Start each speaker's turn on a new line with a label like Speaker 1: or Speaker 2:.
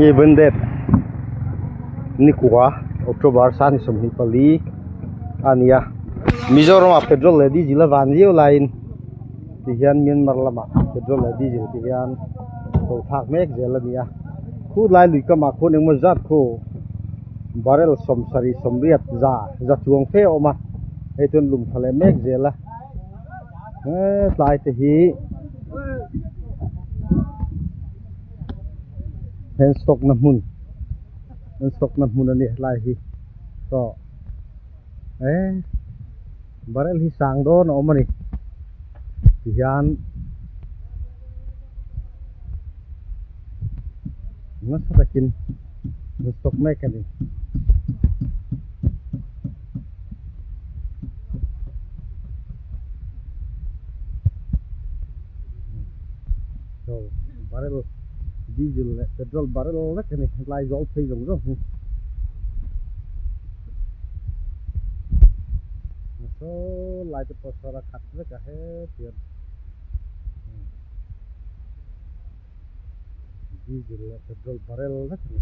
Speaker 1: Given that nikua October sani 24 a ni a Mizoram ah petrol leh diesel a van viau laiin tihian Myanmar lamah petrol leh diesel te hian ko thlak mek zel a ni a khulai lui kamah khuan engemaw zat khu barrel 70 80 za za chuang fe a awm a hei chuan lum tha leh mek zel a hetlai te hi hand stock na hmun hand stock na hmun a ni helai hi saw eh barrel hi sang dawn a awm a ni tihian nasa takin an stock mek a ni. Barrel diesel leh petrol barrel vek a ni helai zawl phei zawng zawng hi saw lai te pawh sawn a khat vek a hetiang diesel leh petrol barrel vek a ni.